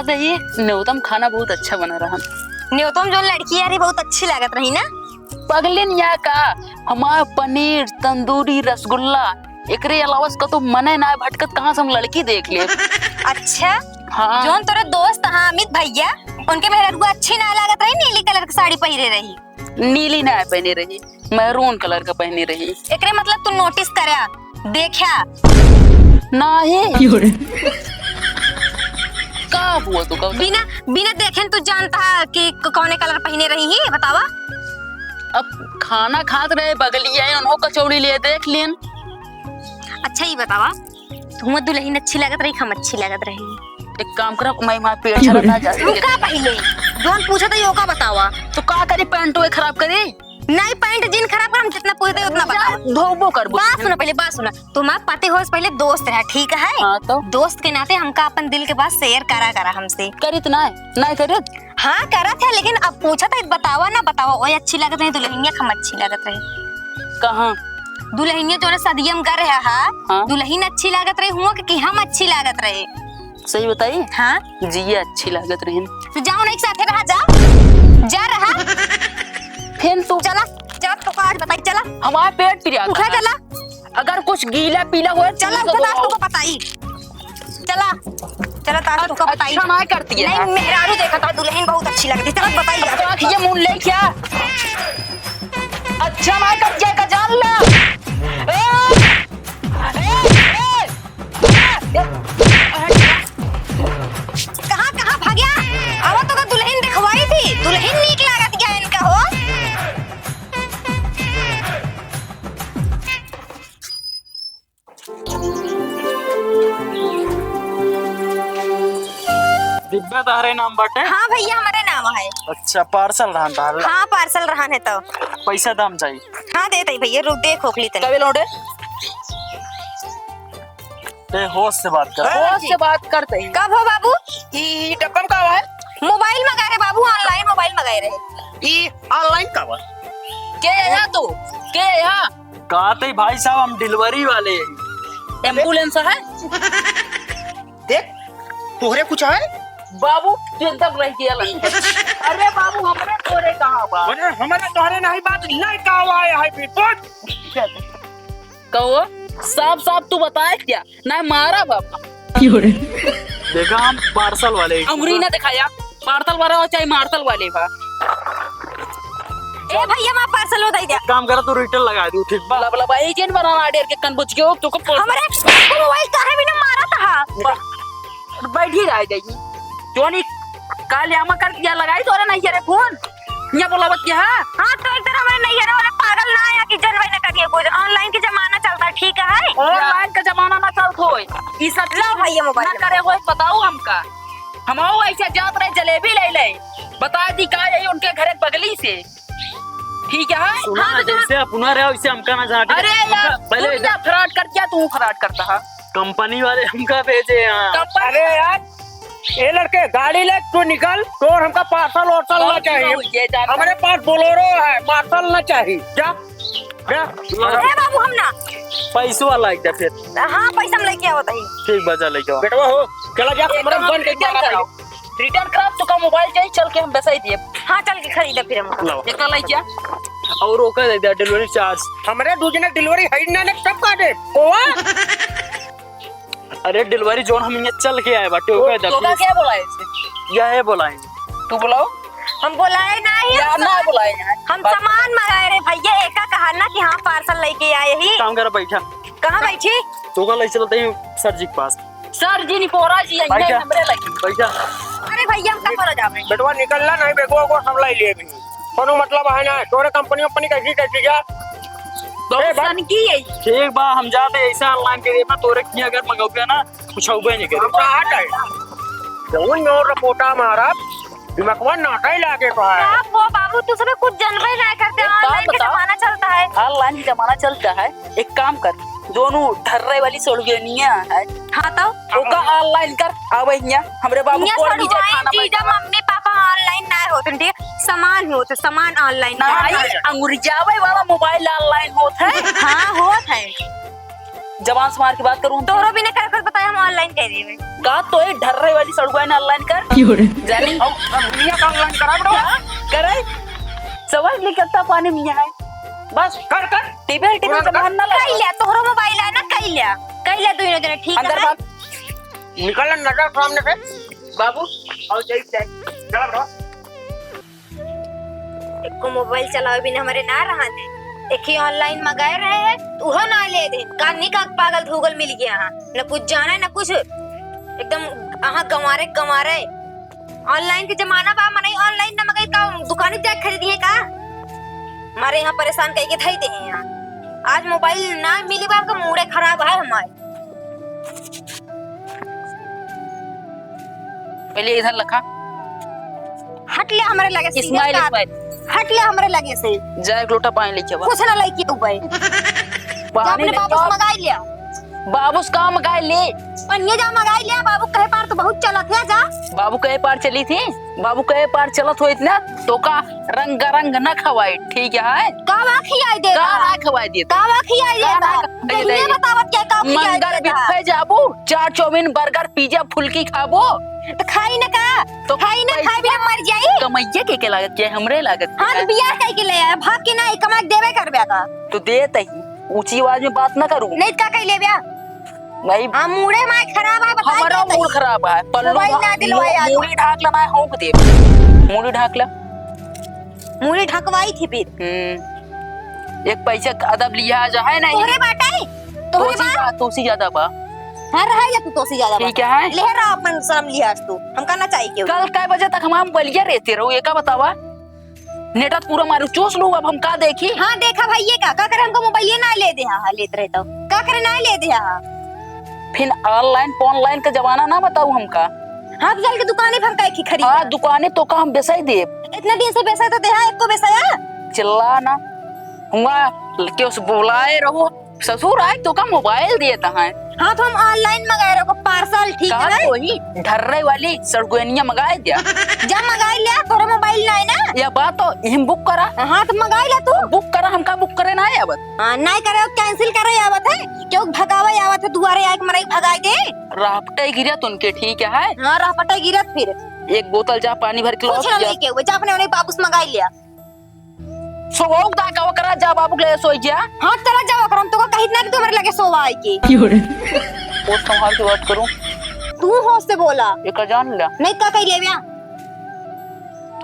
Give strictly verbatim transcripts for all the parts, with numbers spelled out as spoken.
रही, न्योतम खाना बहुत अच्छा बना रहा। न्योतम जौन लड़की आ रही, बहुत अच्छी लागत रही ना। पगलिन या का, हमार पनीर, तंदूरी, रसगुल्ला, एकरे अलावा से कतौ मने ना भटकत, कहाँ से हम लड़की देख ले। अच्छा? हाँ। जौन तोरे दोस्त हाँ अमित भैया, उनके मेहररुआ अच्छी ना लागत रही, नीली कलर के साड़ी पहिरे रही। नीली ना पहने रही, मैरून कलर का पहने रही। एकरे मतलब तू नोटिस करया, देखा? नाही। का हुआ तू का? बिना, बिना देखे तू जानता है कि क-, कौने कलर पहने रही है, बतावा? अब खाना खात रहे बगलिया, उन्हों कचौड़ी ले देख लेन। अच्छा, ई बतावा, तुम दुलहिन अच्छी लागत रही, हम अच्छी लागत रही? एक काम करा, मैं, मैं पेट चला ना जाए। रुका पहिले, जौन पूछत है, ओका बतावा। तो का करी, पैंटो खराब करी? नहीं, पैंट जीन खराब कर, हम जितना पूछत है, उतना बतावा। धोबो करबो। बात सुना पहिले, बात सुना। तुम्हार पति होस पहिले दोस्त रहा, ठीक है? हाँ, तो? दोस्त के नाते हमका अपन दिल के बात शेयर करा, करा हमसे। करित ना है, नहीं करित। हाँ, करत है, लेकिन अब पूछत है, बतावा ना, बतावा, ओए अच्छी लागत रही दुलहिनिया, हम अच्छी लागत रही। कहाँ? दुलहिनिया जौन सदियम कर रहा है, हाँ। दुलहिन अच्छी लागत रही हुआ कि हम अच्छी लागत रही? सही बताई? हाँ। जिया अच्छी लागत रही। तो जाओ ना, एक साथे रहा, जा। जा रहा। फिर तू चला, चला, तो आज बताई, चला। हमार पेट पिरात है। उठा, चला। अगर कुछ गीला पीला हुआ, चला, उठा, आज तुमको बताई। चला, चला, ताश तुका बताई। अच्छा ना करती है। नहीं, मेहरारू देखा था, दुलहिन बहुत अच्छी लगती। चला, बताई। अच्छा, ये मुन ले क्या? अच्छा ना करती है, का जान ला। ए! ए! ए! कहाँ, कहाँ भाग्या? आवा तो का दुलहिन देखवाई थी, दुलहिन नीक लागत क्या इनका हो? डिब्बा तहरे नाम बाटे? हाँ भैया, हमरे नाम है। अच्छा, पार्सल रहन तहरे? हाँ, पार्सल रहन है तो। पैसा दाम चाहिए। हाँ, देत ही भैया, रुक, दे खोखली तनी। कबे लौटे? ए, होश से बात कर। होश से बात करते ही। कब हो बाबू? ई डब्बा में का है? मोबाइल मंगा रहे बाबू, ऑनलाइन मोबाइल मंगाए रहे। ई ऑनलाइन का बा? के है तू? के है? कहते ही भाई साहब, हम डिलीवरी वाले हैं। एम्बुलेंस है? देख, तोहरे कुछ है? बाबू, तू एकदम रह गया लंदन। अरे बाबू, हमरे तोरे कहाँ बा? अरे, हमरे तोहरे नहीं बात, नहीं कहा हुआ है, हाई पीपुल। कहो, साफ साफ तू बताए क्या? ना मारा बाबा। देखा, हम पार्सल वाले हैं। अंगुरी ना दिखाया, पार्सल वाला हो चाहे मार्शल वाले बा। ए भैया, हमार पार्सल बताई दे। काम करा, तू रिटर्न लगा दू, ठीक बा? लब लब एजेंट बनाना आर्डर के कन बुझ गयो, तू को हमरे मोबाइल काहे बिना मारा था? बैठी रह जाई। जोनी काल यामा कर दिया लगाई तोरे नहीं रे फोन। यहाँ बोलावत क्या है? हाँ, तो इधर हमारे नैहरे वाले पागल ना आया कि जनवरी न करिए कुछ। ऑनलाइन के जमाना चलता है, ठीक है? ऑनलाइन का जमाना ना चलत होए। ई सब ला भैया मोबाइल ना करे होए, बताओ हमका। हम आओ ऐसे जात रहे जलेबी ले ले। बता दी का यही उनके घरे बगली से। ठीक है? सुना, हाँ, तो जैसे अपना रहे वैसे हमका ना जाना, ठीक है? अरे यार, पहले तू इधर ना फ्रॉड कर क्या तू फ्रॉड करता है? कंपनी वाले हमका भेजे यहाँ। कंपनी अरे यार, ए लड़के, गाड़ी ले तू निकल, तोर हमका पार्सल वार्सल ना चाहिए। ये जा। हमरे पास बोलेरो है, पार्सल ना चाहिए। जा, जा। ए बाबू, हम ना। पैसवा लाइक दे फिर। हाँ, पैसा हम लेके आवत हई। ठीक बा, जा लेके आओ। बेटवा हो, चला जा, ए, कमरा में बंद करके रिटर्न करा। रिटर्न करा, तो का मोबाइल चाहिए, चल के हम बेचाई दिए। हाँ, चल के खरीदे फिर हम। लाओ। एक लाई क्या? और ओकर दे दे डिलीवरी चार्ज। हमरे दू जने डिलीवरी है ना, ना, सब काटे। ओवा? अरे डिलीवरी जोन हम यहाँ चल के आए बाटे, ओकर दे तो का दे। क्या बोला है इसे? यह है बोला है। तू बुलाओ। हम बोलाए ना ही, यार, हम ना सामान, बुलाए यार। हम बात सामान मंगाए रहे भैया, एका कहा ना कि हाँ पार्सल लेके आए ही। काम कर, बैठा। कहाँ बैठी? तो का ले चलते हैं सर जी के पास। सर जी निपोरा जी, बैठा। हमरे लगी। बैठा। अरे भैया, हम कहाँ जावे? बेटवा निकल ला, नहीं बेगवा को हम लाई लिए भी। कोनो मतलब है ना, तोरे कंपनी वंपनी कैसी कैसी जा? बहुत ए, भाई। सनकी है। ठीक बा, हम जाते ऐसा ऑनलाइन के देना, तोरे की अगर मंगौबे ना, कुछ होबे नहीं करे। हम कहाँ जाए? जौन और रपोटा मारा, दिमागवा नाटा ही लागे तो है। आप हो बाबू, तू सब कुछ जनबे ना करते, एक बात ऑनलाइन के बता। जमाना चलता है। ऑनलाइन के जमाना चलता है, एक काम कर, जोन उ ढर्रे वाली सोड़ुएनिया है। हाँ तो? ओका ऑनलाइन कर, आवे हियां, हमरे बाबू हियां कोई भी जाए सोड़ुआइन खाना जीजा, बैठा। मम्मी पापा ऑनलाइन ना होते, ठीक है? सामान होते, सामान ऑनलाइन ना, कर। आई अंगुरियावे वाला मोबाइल ऑनलाइन होत है। हाँ, होत है। जबान संभार के बात करू। तोहरो बिना कर कर बताए हम online कर देबे। का तो ए ढर्रे वाली सड़ुआ ने online कर। जानी। और हम दुनिया का online करा बड़ो। हाँ, करे। समझ ली कितना पानी मिया है। बस कर कर। टीवी टीवी पूरा जबान ना लगा। कइल्या, तोहरो mobile है ना, कइल्या। कइल्या दोनों जने, ठीक अंदर है? बात। निकल नजर सामने से। बाबू, और जाइए, जाइए। चलो बड़ो। एको mobile चलावे बिना हमरे ना रहन है। एक ही online मंगाए रहे हैं, उहो ना ले दे। कानी का पागल धूगल मिल गया है, न कुछ जाने न कुछ, एकदम अहाँ गंवारे गंवारे। Online के जमाना बा, मनई online ना मंगाई का, दुकानी जाके खरीदी है का? हमारे यहाँ परेशान कई के धई दे हैं यहाँ। आज mobile ना मिली बा, का मूड़े खराब है हमारे। पहले इधर लखा। हट ले हमरे लगे से, smile, का smile। हट ले हमरे लगे से। जा एक लोटा पानी लेके बा। कुछ ना लेके उबे। पानी अपने बाबू से मंगाई लिया। बाबू से का मंगाई ले? पनिया जा मंगाई लिया, बाबू कहे पार तो बहुत चलत है, जा। बाबू कहे पार चली थी, बाबू कहे पार चलत हो इतना, तो का रंग रंग न खवाई, ठीक है? का बा खियाई दे का बा? ना खवाई दे? का बा खियाई दे का बा? ना खवाई दे? बतावत क्या का खियाई मंगर दे बा? बिफे जाबू, चाट, चाउमीन, बर्गर, पिज्जा, फुल्की खाबो। तो खाई ना का? तो खाई ना, खाई बिना मर जाई। कमैया के, के लागत के? हमरे लागत के हाँ, तो है। बियाह कई के ले आया, भाग के ना, कमा के देबे करबे का? तो दे तही, ऊंची आवाज में बात ना करू। नहीं तो का कई लेबे? भाई, हाँ, मूड़े माय खराब है, बताई हमारा देत ही। मूड खराब है। पल्लू मोबाइल ढा-, ना दिलवाए मू-, आज। मूड़ी ढाक ला, ना हौंक दे। मूड़ी ढाक ला। मूड़ी ढकवाई थी फिर। हम्म। एक पैसा अदब लिहाज है नहीं। तोहरे बाटे? तोहरे तोसी बा? बा, तोसी ज्यादा बा। हाँ, रहे जा तू, तोसी ज्यादा बा। ठीक है। ले रहा अपन शर्म लिहाज तू। हमका ना चाहिए केहू। कल कै बजे तक हम, हम बलिया रहते रहो, ये का बतावा? नेटा तो पूरा मारू चूस लू, अब हम का देखी? हाँ, देखा भाई, ये का, का करे हमको मोबाइल ये ना ले दे, हाँ, हाँ, लेत रहे तो। का करे ना ले दे, हाँ। फिर online, online का जमाना ना बताऊ हमका। हाँ, तो चल के दुकाने पर हम काहे की खरीदा? हाँ, दुकाने तो का हम बेसाई देब। इतना दिन से बेसाई तो देहा, एको बेसाया? चिल्ला ना। हुआ, केहू से बुलाए रहो, ससुर आए तो का मोबाइल दिए तहां। हाँ, तो हम online मंगाए रहो, parcel, ठीक कहा है? तो ही ढर्रे वाली सड़गोनिया मंगाए दिया। जा मंगाए लिया, तोरा मोबाइल ना है ना? या बात तो इहम बुक करा। हाँ, तो मंगाए लिया तू। बुक करा, हमका बुक करे ना आवत। हाँ, नहीं करे, cancel करे आवत है। क्यों भगावे आवत है, दुआरे आए के मनई भगाए दे। राह पटाई गिरत उनके, ठीक है? हाँ, राह पटाई गिरत फिर। एक बोतल जा पानी भर के लो, कुछ ना या लेके हुए, जा अपने उन्हें बाबू से मंगाए लिया। सोवाऊ दा का ओकरा जा बाबू के लगे सोई जा। हाँ, चला जा ओकरा, हम तो कहित ना कि तू हमरे लगे सोवा आई के। क्यों रे? होश संभाल के बात करूं। तू होश से बोला। एका जान ला। नहीं का कही लेव्या?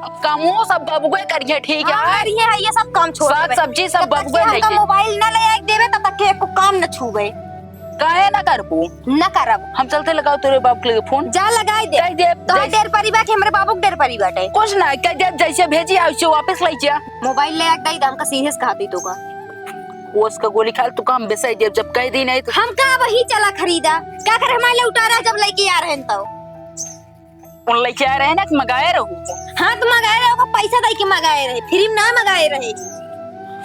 अब कामो सब बाबूए करिए, ठीक है? हाँ, करिए है, ये सब काम छोड़ साग देबे। सब्जी सब जब तक बाबूए कि हमका लेके। मोबाइल ना ले आके देबे, तब तक के एको काम न छूबे। काहे ना करबू? ना करब। हम चलते लगाओ तोरे बाप के लगे फोन। जा लगाई दे। कह दे, तो जैसे डेर परी बाटे, हमरे बाबू के डेर परी बाटे। कुछ ना, कह दे, जैसे भेजी, वैसे वापस लाई जा। मोबाइल ले आके दे, हमका सीरियस कहा दी तो का। वो उसका गोली खा ले, तू काम बेसाई दे, जब कह दी नहीं तो। हम का वही चला खरीदा, का करे हमारे लिए उतारा जब लेके आ रहे हैं तो। उन लइके आए रहे ना कि मगाए रहू। हाँ, तो मगाए रहे, ओकर पैसा दे के मगाए रहे, फ्री में ना मगाए रहे।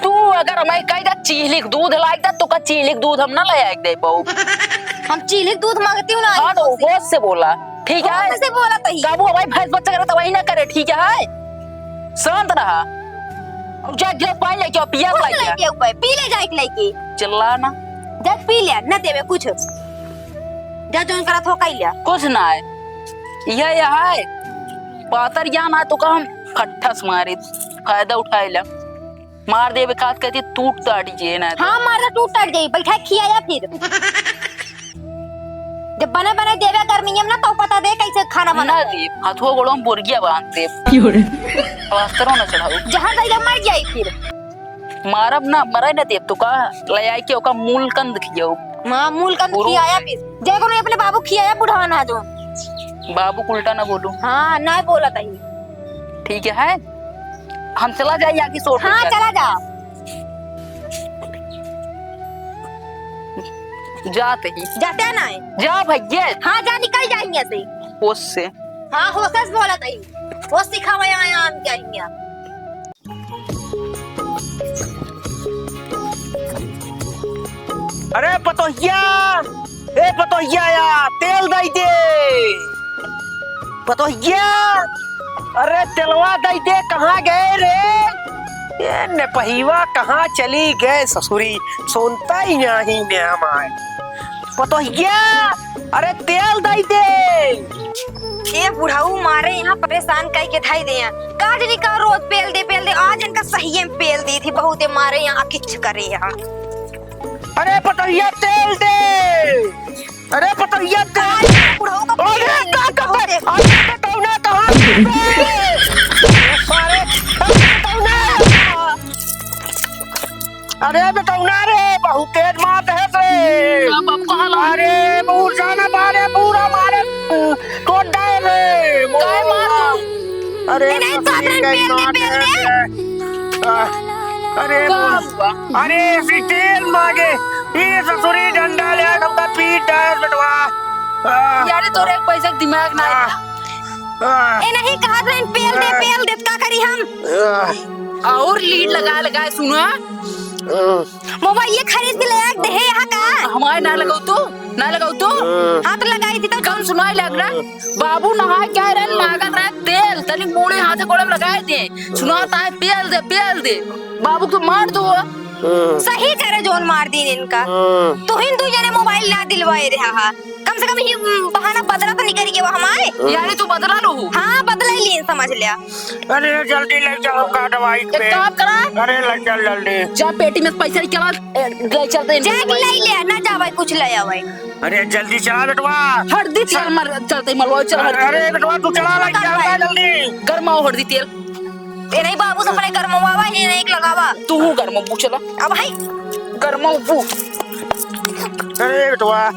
तू अगर हमें कह दे चीलिक दूध लाइक दे, तो का चीलिक दूध हम ना ले आइक दे पाऊ। हम चीलिक दूध मांगती हूँ ना। हाँ, तो होश से बोला, ठीक है? होश से बोला तही। काबू हमारी भैंस बच्चा करे तो वही ना करे, ठीक है? शांत रहा। अब जा गिलास पानी लेके आओ, पियास कुछ लाइक नहीं दे। पिया हुआ है, पी ले जाए के लेके। चिल्ला ना। जा पी ले, ना देवे कुछ। जा जौन करत हो, कई ले। कुछ ना है। यह, यह है। पातर ज्ञान आए तो का हम फट्ठस मारे, फायदा उठाए ला। मार देबे खास कहती टूट टाट जे ना तो। हाँ, मार दे, टूट टाट जाई, बैठा खियाया फिर। जब बने बने देवे गर्मी में ना, तो पता दे कैसे खाना बना ना है। दे, हथुआ गोड़ों में बोरगिया बांध दे। क्यों रे? प्लास्टरों ना चढ़ाओ। जहर दे दे, मर जाई फिर। मारब ना, मरे ना देब तो का, ले आए के ओका मूल कंद खियाओ। हाँ, मूल कंद गुरु खियाया से। फिर। जय को नहीं अपने बाबू खियाया बुढ़ावा ना जो। बाबू को उल्टा ना बोलो। हाँ, ना बोला तही। ठीक है, हम चला जाए यहाँ की सोच हाँ, चला जा। जाते ही। जाते ना है। जा भैया। हाँ, जा निकल जा यहाँ से। होश से। हाँ, होश से बोला तही। होश सिखावे आया हम क्या यहाँ। अरे पतोहिया, ए पतोहिया या, तेल दई दे। पतोहिया, अरे तेलवा दई दे, कहाँ गए रे? ए नेपहिवा कहाँ चली गए ससुरी, सुनता ही नहीं ने हमार। पतोहिया, अरे तेल दइ दे। ए बुढ़ऊ मारे यहाँ परेशान कइ के धइ दे हैं। का जनी का रोज पेल दे, पेल दे, आज इनका सही में पेल दी थी, बहुते मारे यहाँ किच करे यहाँ। अरे पतोहिया तेल दे, अरे पतोहिया तेल। आज बुढ़ऊ का अरे पेल का दे, कर बहुते। अरे बेटौना कहाँ से? अरे, अरे बेटौना। अरे बेटौना रे, बहुत तेज मार दे रे। अब, अब कहाँ ला? अरे मूर्छा ना मारे, पूरा मारे, तोड़ दे रे। काय मार दो? अरे ए, नहीं, तो ससुरी अपने के पेल दे, मार पेल दे दे। रे। आ, अरे का मूर्छा, हुआ? अरे ऐसी तेल मांगे, ये ससुरी डंडा ले आके हमका पीट दे बेटवा। आ, यार, तोरे एक पैसा के दिमाग ना आ, है। आ, ए, नहीं कहत रहन, पेल दे, आ, पेल दे, का करी हम? आ, और लीड लगा लगा सुना। आ, मोबाइल ये खरीद के ले आके दे यहाँ का? हमारे ना लगाओ तो, ना लगाओ तो। हाँ, तो लगाई थी तो। कम सुनाई लग रहा। बाबू नहाए क्या रहे, लागत रहे तेल, तनी मूड़ी हाथे गोड़े में लगाए दे। सुनाता है, पेल दे, पेल दे। बाबू को मार दो। सही करे जोन मार दीन इनका। तुहिन दू जने मोबाइल ना दिलवाए रहा हा। कम से कम ये, उम, बहाना बदला तो निकल गया हमारे। यानी तू बदला लो हूँ। हाँ, बदला ही लीन समझ लिया। अरे जल्दी ले चलो का दवाई एक पे। काम करा। अरे ले चल जल्दी। जा पेटी में से पैसा निकाल, ए, ले चलते हैं जा दवाई। ले ले, ना जावे कुछ ले आवे। अरे जल्दी चला बेटवा। हरदी तेल मर चलते मलवा चल हरदी। अरे बेटवा तू चला ले चल जल्दी। गरमाओ हरदी तेल। ए नहीं बाबू से अपने गरमवावा ही नहीं लगावा। तू हूँ गरमबू चला। अब भाई। गरमबू। अरे बेटवा।